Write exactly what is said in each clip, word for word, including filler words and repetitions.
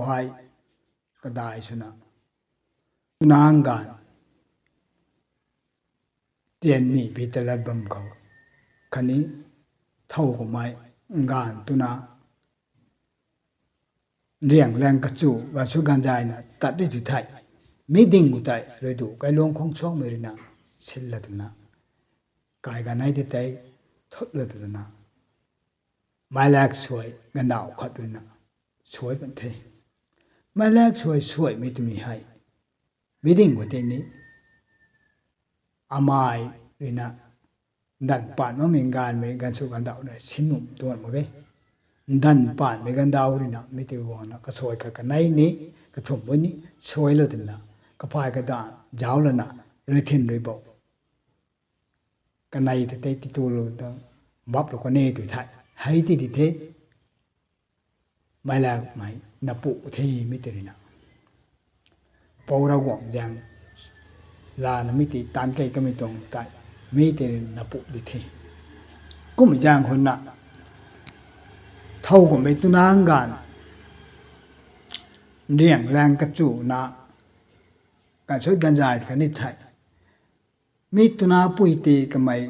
hei kadai swna, nang ganv tian ni pi ta lat bam khou, khatni thow kummei ganv twna, riang lang kachu, ganv sui ganv zayna tat di tu thei, mi ding khou tei rui du kailuang khang suangmei ruina, sin la twna, kai ganv nei tei tei thut la twna, meic laek suai ganvdauh khat ruina suai pan the. Meic laek suai suaimei twmei hei, mi ding khou tei ni, amei ruina, ndanv paan makmei ganvmei ganv sui ganvdauh na sinum tuan mak ge. Ndanv paanmei ganvdauh ruina mi tei guangna kasuai khat kanei ni, kathumh puni, suai lou twna, kaphay kadanv zauc lana, rui thin rui bou, kanei tei tei titu lou ta, bap lou kan e tu thei, hei ti di the. Meic laekmei napu the mi tei ruina, Pou Ravguangc zaeng lana mi tei taanv kei kamei tuang tei, mi tei ruina napu di the. Kummei zaeng khou na, thow kummei twna ganv, riang lang kachuna, ganv sui ganv zay khatni thei, mi twna pui tei kamei,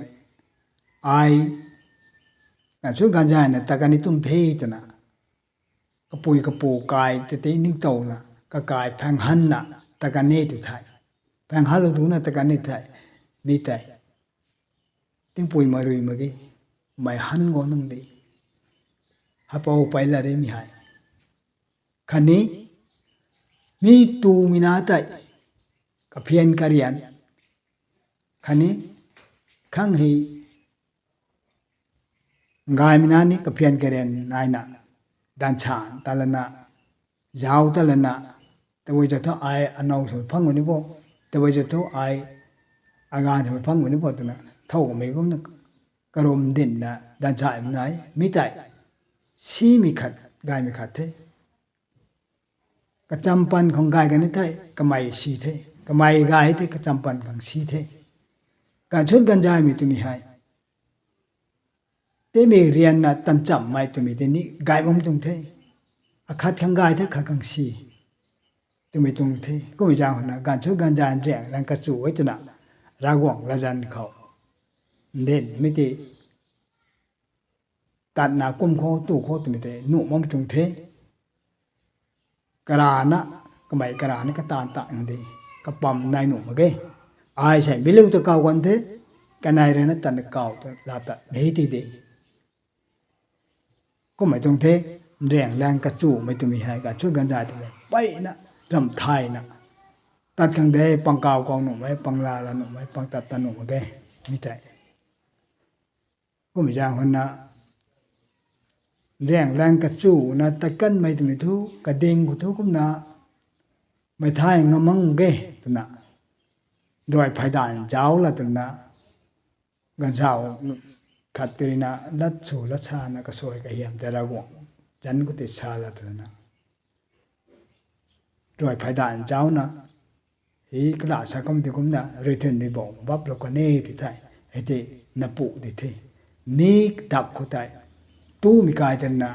ai, ganv sui ganv zayna ta kan ni tum the twna, kapui kapu kai tei tei ningtowna, kakai phaeng hanna, ta kan ni tu thei, phaeng hanlou tuna ta kan ni thei, mi tei, tingpui marui mak ge, mei han guang nang de, hapou pey la re mi hei. Khatni, mi tumei na tei, kaphian karian, khatni, khang hei, gaymei na ni kaphian karian naina, danv san ta lana, zauc ta lana, tabui za thu ai anow swmei phang ni bo, tabui za thu ai aganv swmei phang ni bo twna, thow kummei kumna, karum dinna danv sanmei nai, mi tei, simei khat, gaymei khat the. Kacham pan khang gay kan ni thei, kamei si the. Kamei gay thei kacham pan khang si the. Ganv sui ganv zaymei twmei hei, timei rianna tanchamhmei twmei tei ni gay bam tuang the. Akhat khang gay the, khat khang si twmei tuang the. Kummei zaeng khou na, ganv sui ganv zay riang lang kachu e twna, Ravguangc latzan khou, ndinmei tei, tatna kum khou tu khou twmei tei nuh makmei tuang the. Karana, kamei karana kataanv ta nang de, kapam nai nuh mak ge. Ai sei miliu ta kaw kan the, kanei ruina tatna kaw ta la ta mei ti de. Kummei tuang the, riang lang kachumei twmei hei, ganv sui ganv zay twmei, peyna, ramh thayna, tat khang de, pang kaw kaw nuhmei, pang la la nuhmei, pang tat ta nuh mak ge, mi tei. Kummei zaeng khou na, riang lang kachuna tat kanmei twmei thu, kading khou thu kumna, mei thay ngam mang ge twna, ruai phey dan zauc la twna, ganvzauh khat tei ruina lat sw lat sana kasuai kahiam tei Ravguangc zanc khou tei sa la twna, ruai phey dan zaucna, hei kala sa kum tei kumna, rui thun rui bou bap lou kan e ti thei, hei tei napu di the. Mi dak khou tei, tumei kai tei na,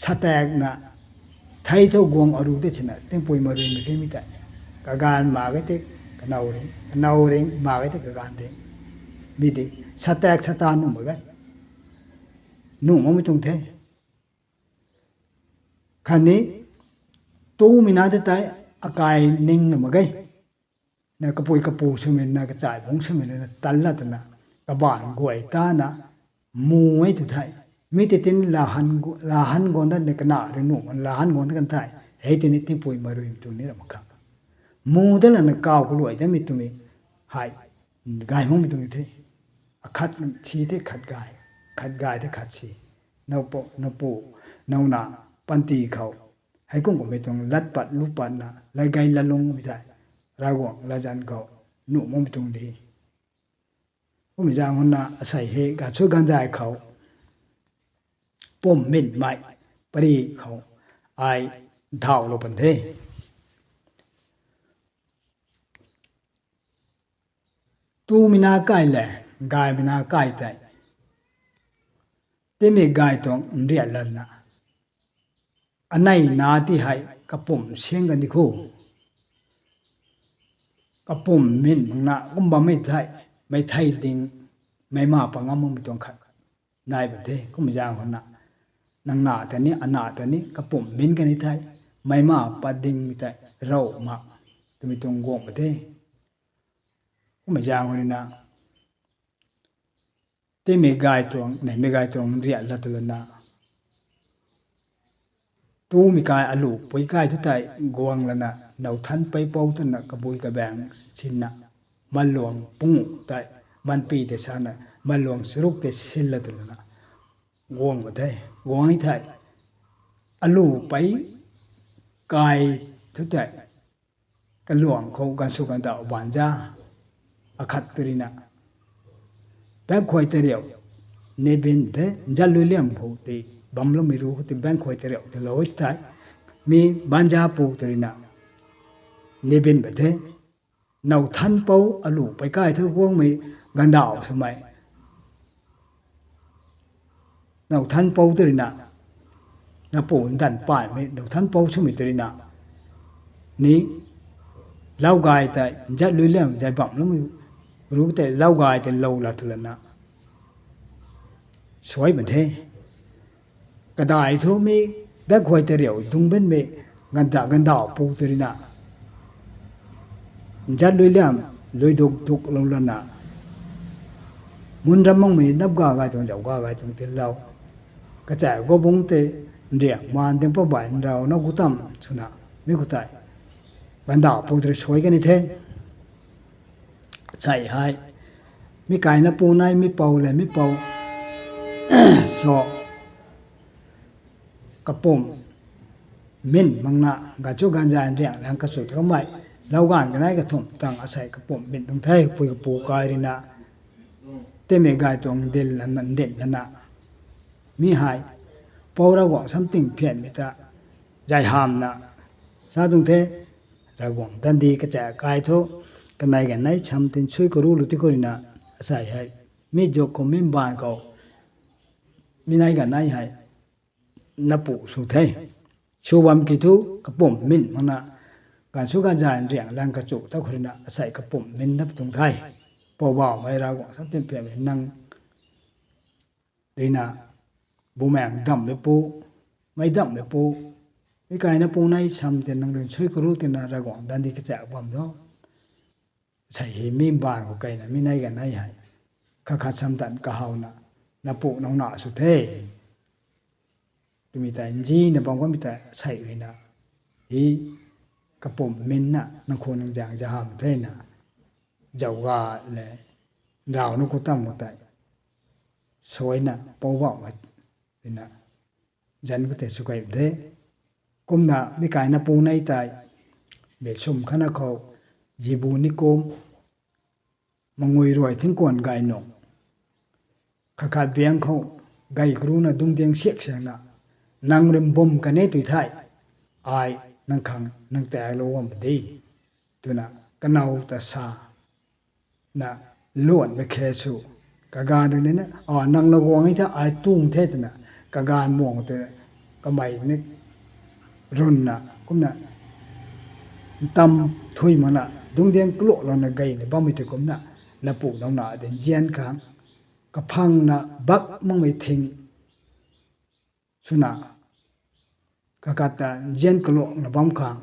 satakna, thei thu guang aru tei thina, tingpui maruimei khe mi tei. Kaganv mak ge tei, kanow ring, kanow ring, mak ge tei kaganv ring. Mi tei, satak sata nuh mak ge. Nuh makmei tuang the. Khatni, tumei na tei tei, akai ning na mak ge. Na kapui kapu swmei na kachai bungc swmei na tan la twna, kabaanv guay tana, mu e tw thei. Mi tei tin lahan gu-, lahan guang dat ni kana rui nuh man lahan guang dat kan thei. Hei tei ni tingpui maruimei tuang ni ram khang. Mu dat lana kaw kaluai datmei twmei hei, gay makmei tuang the. Akhat si tei khat gay, khat gay tei khat si. Napu, napu, nauna, panty khou. Hei kum kummei tuang lat pat lu patna, lat gay lat lungmei tei, Ravguangc latzan khou, nuh makmei tuang de. Kummei zaeng khou na asei hei ganv sui ganv zay khou, pum minmei, pary khou, ai, nthauhlou pan the. Tumei na kai le, gaymei na kai tei, timei gay tuang nriat lanna, anei na ti hei kapumc siang kan di kho. Kapumc min makna kum bammei thei, mei thei ding, mei ma pa ngam makmei tuang khat nai bam the. Kum zaeng khou na, nang na ta ni, ana ta ni, kapumc min kan ni thei, mei ma pat dingmei tei, rou ma, twmei tuang guang bam the. Kum zaeng khou ni na, timei gay tuang, neihmei gay tuang riak lat tu lana, tumei kai alu pui kai thu tei guang lana, now than pei pou twna kabui kabaeng sinna, maluang pung tei, manpi tei sana, maluang charuk tei sin la tu lana, guang bam the, guang e thei, alu pei kai thu tei, kaluang khou gansu gandauh banja akhat tu rina, bangkhuay tariu, nibin the, nzat lui liam khou ti, bamloumei ru khou ti bangkhuay tariu ti lou e thei, mi banja pu tu rina, nibin bam the, now than pou alu pei kai thu guangmei gandauh swmei, now than pou tu rina, napu ndanv paymei now than pou swmei tu rina, ni, lau gay tei, nzat lui liam zay bamloumei ru tei lau gay tei lou la tu lana, suai bam the. Kadai thu mi, bangkhuay tariu dung benmei, ganda gandauh pu tu rina, nzat lui liam, lui duk duk lou lana, mun ram makmei nap ga gay tuang, zau ga gay tuang tinlou, kacha gobung tei, nriang maan ding pa bai nrau na gutam swna, mi khou tei, gandauh pu tu ri suai kan ni the. Sei hei, mi kaina pu nai, mi pou le mi pou, so, kapumc min makna, ganchu ganza nriang lang kachu kamei, lau ganv kanei kathumh tang asei kapumc min tuang the, pui kapu kai rina, timei gay tuang ndin lana, ndin lana, mi hei, pou Ravguangc samting phianmei ta, zay hamna, sa tuang the, Ravguangc dandi kacha kai thu, kanei kanei samtin sui karu lu ti khou rina, asei hei, mi zuk khou mi mbaanv khou, mi nei kanei hei, napu sw the. Sw bam ki thu kapumc min makna, gansu ganza nriang lang kachu ta khou rina asei kapumc min nap tuang the. Poubauhmei Ravguangc samtin phianmei nang rina, bumaeng damhmei pu, meic damhmei pu, mi kaina pu nei samtin nang rui sui karu tina Ravguangc dandi kacha bam tho. Sei hei mi mbaanv khou keyna mi nei kanei hei, khat khat samtan kahawna, napu nang na sw the, twmei tei nzina bam kamei tei sei ruina, hei, kapumc min na nang khou nang zaeng zaham thena, zau ga le, nrau na khou tam khou tei, suaina poubauhmei ruina, zanc khou tei sw key bam the. Kumna mi kaina pu nei tei, mei sum khatna khou, zibu ni kum, mangui ruai thingkuan gay nung, khat khat biang khou, gay karuna dungdiang siak siakna, nang rui bum kan e tui thei, ai nang khang nang taeklou bam di, twna kanow ta sa, na, luanmei khe sw, kaganv rui ni na, a, nang na guang e the, ai tung the twna, kaganv muang tei, kamei ni, runna kumna, ntam thui makna dungdiang kalulouna geyna bammei tei kumna, napu nang na din nzian khang, kaphangna bak makmei thing swna, khat khat ta nzian kalulouna bam khang,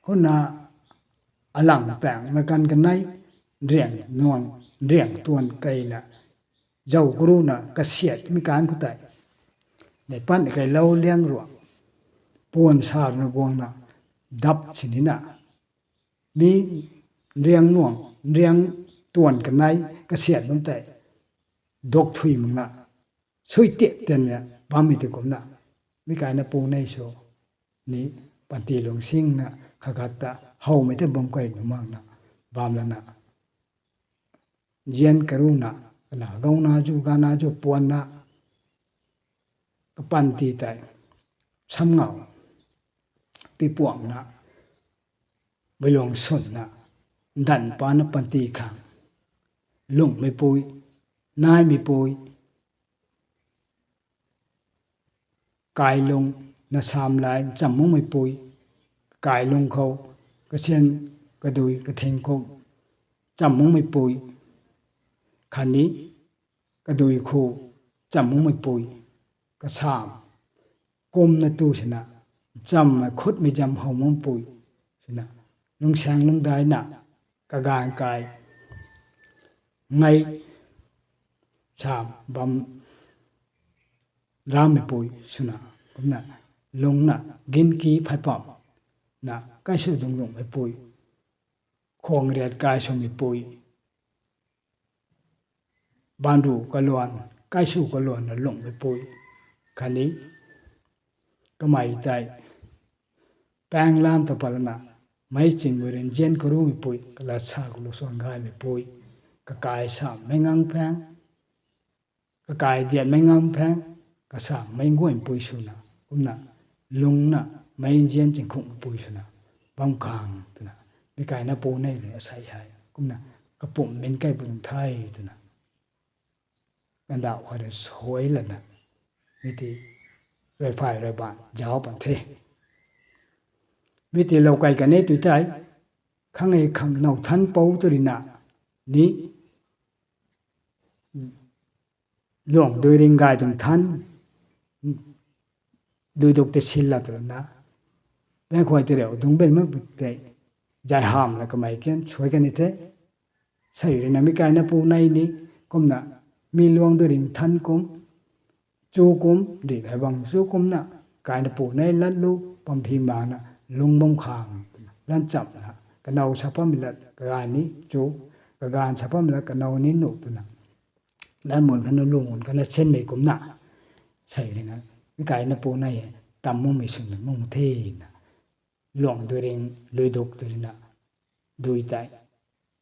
kumna, alang paengna kan kanei, nriang nuang, nriang tuan keyna, zau karuna kasiat mi kan khou tei, nei pan keylou liang ruang, puan sa runa guangna, dap sinina, mi nriang nuang, nriang tuan kanei kasiat bam tei, duk thui makna, sui tiak tianna bammei tei kumna, mi kaina pu nei sw, ni, panty lungsingna, khat khat ta, howmei tei bam key nu makna, bam lana, nzian karuna, kana gauna zu, gana zu puanna, kapanty tei, samngau, tipuangna, meiluang sunna, ndanv pana panty khang, lungmei pui, naimei pui, kailung, na sam lai cham makmei pui, kailung khou, kasian, kadui kathing khou cham makmei pui, khatni kadui khou cham makmei pui, kasam, kumna tu sina, chammei khutmei zam how makmei pui, sina, lungsaeng lungdaina, kaganv kai, ngai, sam, bam, rammei pui swna, kumna, lungna, ginki phay pam, na, kaisw dungc dungcmei pui, khwang riat kai swmei pui, banru kaluan, kaisw kaluan na lungcmei pui, khatni, kamei tei, paenglam ta patlana, meic ching guay rui nzian karumei pui, kalat sa kalu suan gaymei pui, kakai sam meic ngang phaeng, kakai diat meic ngang phaeng, kasam meic guaymei pui swna, kumna, lungna, meic nzian chingkhungmei pui swna, bam khang twna, mi kaina pu nei rui asei hei, kumna, kapumc min kai pu tuang the twna, kandauh khat rui suai lana, mi ti, rui phay rui baan zauc pan the. Mi ti lou kai kan e tw thei, khang e khang now than pou tu rina, ni, luang dui ring gay tuang than, dui duk tei sin la tu rana, bang khuay tei riu dungc ben mak tei, zay hamh la kamei kan suai kan ni the. Sei rui na mi kaina pu nei ni, kumna, mi luang dui ring than kum, chu kum, ri hei bang chu kumna, kaina pu nei lat lu, pamphi mana, lung bam khang, lan chamna, kanow sa pammei lat, kaganv ni chu, kaganv sa pammei lat, kanow ni nuh twna, lan mun khatna lu mun khatna sinmei kumna, sei rui na, mi kaina pu nei, tam makmei swna mung thena, luang dui ring, lui duk tu rina, dui tei,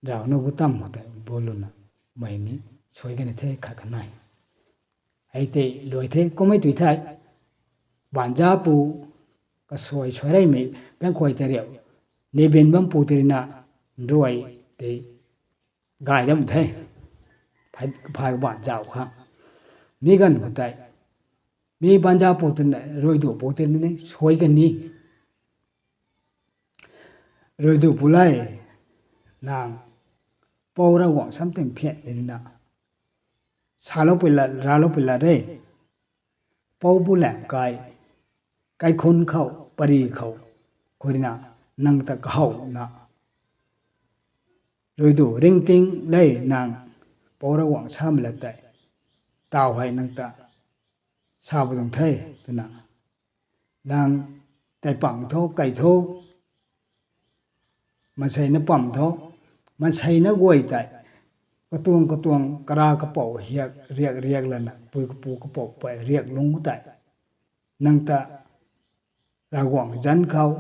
rauna gu tam khou tei, bu luna, mei ni, suai kan the khat kanei. Hei tei, luai the, kummei tw thei, baanc za pu, kasuai suai reymei, bang khuay tei riu, ni bin bam pu tei rina, nruai tei, gay dam the, phay, phay baanc zauh khang. Mi ganv khou tei, mi baanc za pu tei na, rui du pu tei ni, suai kan ni. Rui du pu le, nang, Pou Ravguangc sam tei phian rina, saloupui lat, raloupui lat re. Pou bu laeng kai, kaikhun khou, pary khou, khou rina, nang ta kahowna, rui du ringting le nang, Pou Ravguangc samei lat tei, taw hei nang ta, sa pu tuang the, twna, nang, tei pang tho, kai tho, maansei na pam tho, maansei na guay tei, katuang katuang kara kapou hiak, riak riak lana, pui kapu kapou pei riak lungc tei, nang ta, Ravguangc zanc khou,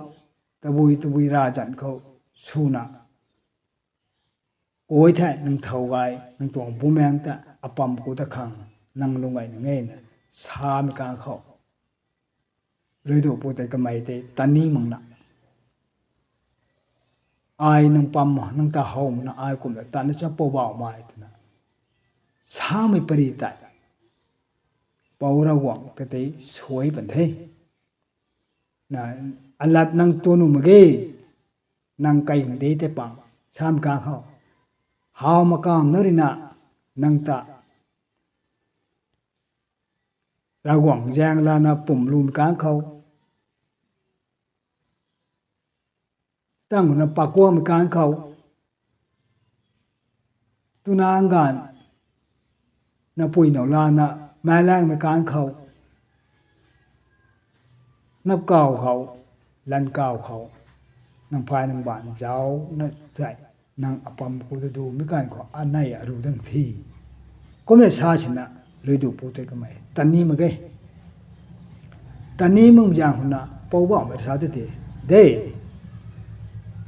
tabui tabui ra zanc khou, swna, kai thei nang thow gay, nang tuang bumaengc ta, apam ku ta khang, nang lung gay nang e na, samei kang khou, rui du pu tei kamei tei, tani makna, ai nang pam ma, nang ta how makna, ai kumna, tana cha poubauhmei twna, samei pary tei, Pou Ravguangc ta tei suai pan the. Na, alat nang tu nuh mak ge, nang kai hang de tei pang, samei kang khou, how makamv na rina, nang ta, Ravguangc zaeng lana pumlumei kang khou, tang na pakuamei kang khou, tuna ganv, na pui now lana, meic laengmei kang khou, nap kaw khou, lan kaw khou, nang phay nang baanc zauc na tei, nang apam ku ta dumei kang khou, anei aru dang the. Kumna sa sina, rui du pu tei kamei, tani mak ge. Tani mak zaeng khou na, poubauhmei sa tei te, de,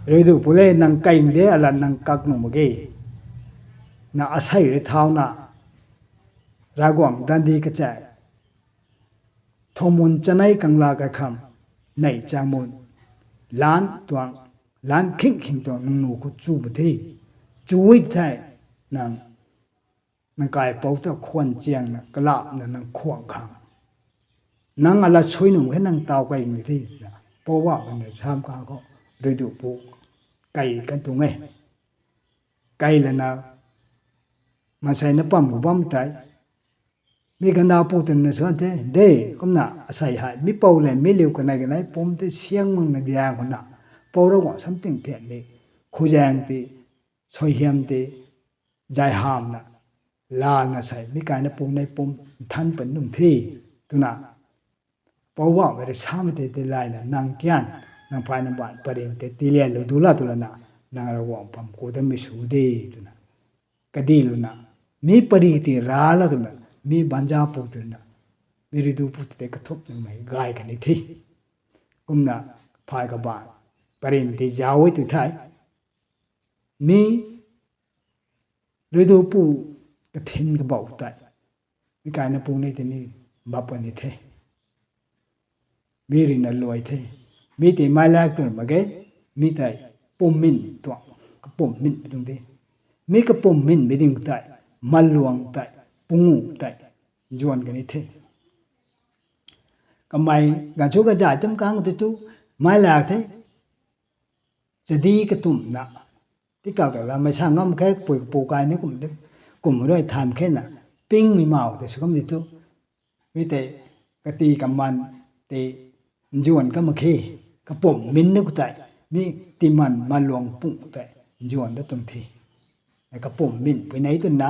rui du pu le nang kai de, alat nang kak nuh mak ge. Na asei rui thauna, Ravguangc dandi kachei, thowmun chanei kangla kaikham, nei changmun, lan tuang, lan khing khing tuang nang nu khou chu pu the, chu e thei, nang, nang kaipouc ta khwan chiangna, kalapna nang khwang khang. Nang alat sui num khe nang taw kai ni the. Poubauhmei na sam kang khou, Riudupu kai kan tuang e. Kai lana, maansei na pam khou bam tei, mi gandau pu twna suan the de, kumna asei hei mi pou le mi liu kanei kanei pum tei siang mang na biang khou na, pou Ravguangc sam ting pian ni, khuzaeng tei, suaihiam tei, zay hamna, lana sei mi kaina pu nei pum nthan pan nung the, twna Poubauhmei rui samei tei tei layna, nang kian, nang phay nang baanc parin tei tilian lu du la tw lana, nang Ravguangc pam ku damei sw de, twna kadilouna, mi pari tei ra la twna, mi banza pu twna, mi Riudupu tei kathup nungmei gay kan ni the. Kumna phay kabaanc parin tei zauc e tw thei, mi Riudupu kathin kabauh tei, mi kaina pu nei tei ni bap kan ni the. Mi rui na luai the. Mi tei meilaak tw mak ge, mi tei pum min tuang, kapum minmei tuang de. Mi kapum minmei ding tei, maluang tei, pungu tei, nzuan kan ni the. Kamei ganv chu kazay tam kang tei tu, meilaak the, chadi katumna, tikau ta lamei sa ngam khe, kapui kapu kai ni kum de, kum rui tham khe na, pingmei mau tei sw kam di tu, mi tei kati kaman tei nzuan ka mak khe, kapum min ni khou tei, mi tiiman maluang pung tei nzuan da tuang the. Kapum minpui nei twna,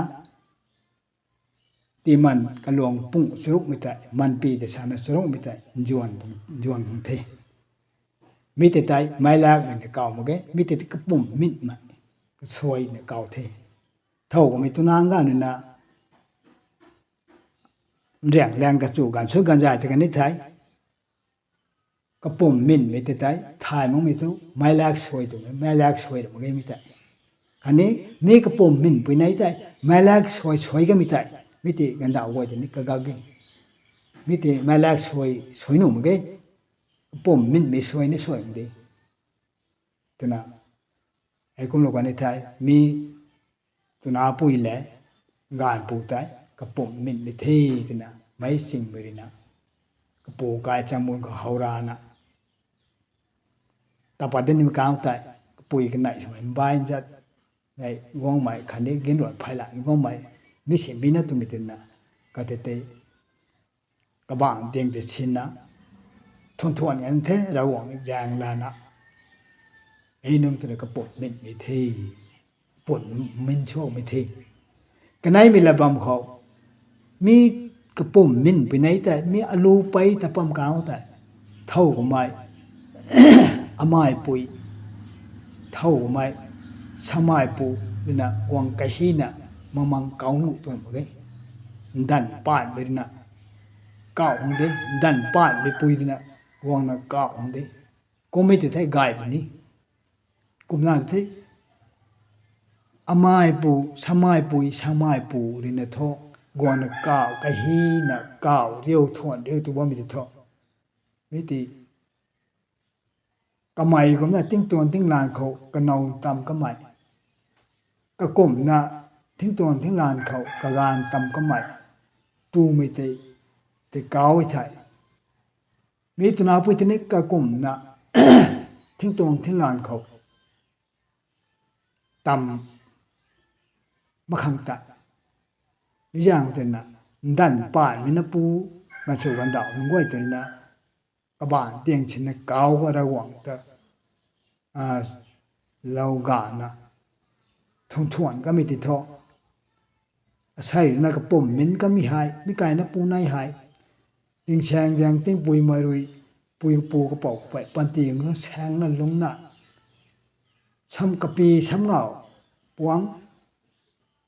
tiiman kaluang pung charukmei tei, manpi tei sana charukmei tei nzuan, nzuan tuang the. Mi tei tei meilaakmei na kaw mak ge, mi tei kapum minmei, kasuaina kaw the. Thow kamei twna ganv rui na, nriang liang kachu ganv sui ganv zay tei kan ni thei, kapum minmei tei tei thay makmei tu, meilaak suai twmei, meilaak suai ra mak ge mi tei. Khatni, mi kapum minpui nei tei, meilaak suai suai kamei tei, mi tei gandauh guay tei ni kagak ge. Mi tei meilaak suai, suai nuh mak ge, kapum minmei suai ni suai mak de. Twna, hei kumlou kan ni thei, mi twna pui le, gaanvpu tei, kapum minmei the, twna, meic chingmei rui na, kapu kai chamun khou how rana, tapat dinmei kang tei, kapui kanei swmei mbai nzat, nei guangmei khatni ginruan phey lan guangmei, mi si mi na twmei twna, katei tei, kabangc ting tei sinna, thuan thuan kan the, Ravguangc zaeng lana, ei nunc twna kapum minmei the, pum min suakmei the. Kaneimei lat bam khou, mi kapum minpui nei tei, mi alu pei ta pam kang tei, thow kamei, ameipui, thow kamei, sameipu, rui na guang kahina, mamang kau nuh tuang mak ge. Ndanv paanhmei rui na, kauh hang de, ndanv paanhmeipui rui na, guangna kauh hang de. Kummei tei thei gay puni. Kumna the, ameipu, sameipui, sameipu rui na thu, guangna kauh kahina, kauh riu thuan riu tu bammei tei thu, mi tei kamei kumna tingtuang tinglan khou kanow tam kamei, kakumna tingtuang tinglan khou kaganv tam kamei, tumei tei, tei kauc e thei, mi twna pui tei ni kakumna tingtuang tinglan khou tam mak khang tei, mi zaeng twna, ndanv paanhmei na pu, ganvchu gandauh nunc guay twna, kabangc ting sinna kauc ka Ravguangc ta, lou gana, thuan thuan kamei tei thu, asei rui na kapum min kamei hei, mi kaina pu nei hei, tingsaeng zaeng tingpuimei rui, pui pu kapou kapey panty na saengna lungcna, sam kapi sam ngau, puang,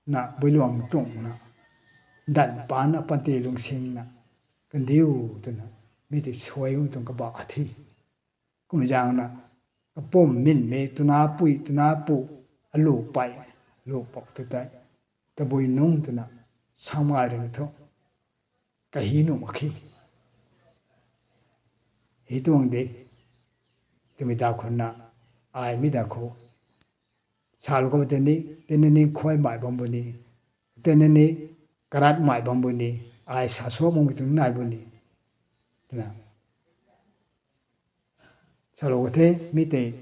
na builuang tungna, ndanv paanna panty lungsingna, kandiu twna, mi tei suai bam tuang kabah the. Kum zaengna, kapum minmei twna pui, twna pu, alu pey, alu pou tei tei, tabui nungc twna, samei rui na thu, kahi nuh mak khe. Hi tuang de, twmei da khou na, ai mi da khou, salou kamei tei ni, tei ni ni khuaymei bam bu ni, tei ni ni karatmei bam bu ni, ai sa suak makmei tuang nai bu ni, Salou the, mi tei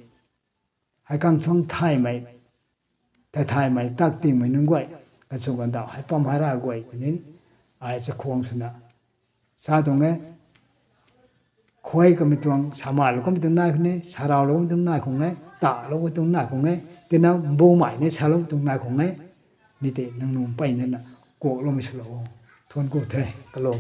hei kang chuang thaymei, tei thaymei tak tingmei nunc guay, kachu kandauh hei pam hei ra guay kani, ai chakhwang swna sa tuang e. Khuay kamei tuang, samalou kamei tuang nai khang e, saraulou kamei tuang nai khang e, talou kamei tuang nai khang e, tina mbumei ni saloumei tuang nai khang e, mi tei nang nunc mpeyna na kuakloumei swlou. Thuan ku the, kalou.